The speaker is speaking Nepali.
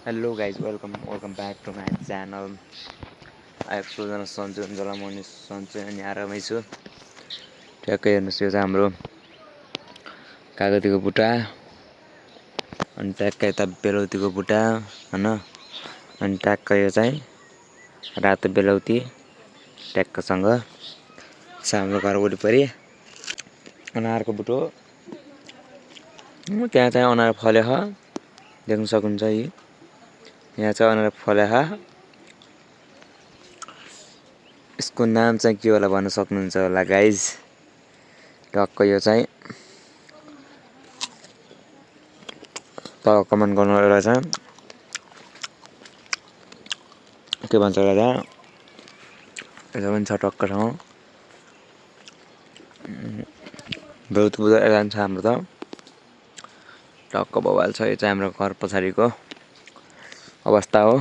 Hello guys welcome back to my channel. आएको सबैजना सन्चै हुन्छ होला, म नि सन्चै अनि आरामै छु। ट्याक्कै हेर्नुहोस्, यो चाहिँ हाम्रो कागतीको बुट्टा अनि ट्याक्कै यता बेलौतीको बुट्टा होइन। अनि ट्याक्कै यो चाहिँ रातो बेलौती ट्याक्कसँग हाम्रो घर वरिपरि अनारको बुटो त्यहाँ चाहिँ अनार फलेछ, देख्न सक्नुहुन्छ। यहाँ चाहिँ अनार फलेछ। यसको नाम चाहिँ के होला भन्न सक्नुहुन्छ होला गाइज। टक्क यो चाहिँ तल कमेन्ट गर्नु एउटा चाहिँ के भन्छ होला, यसो पनि छ टक्क ठाउँ। बेलौती बुट्टा जान्छ हाम्रो त टक्क बवाल छ। यो चाहिँ हाम्रो घर पछाडिको अवस्था हो।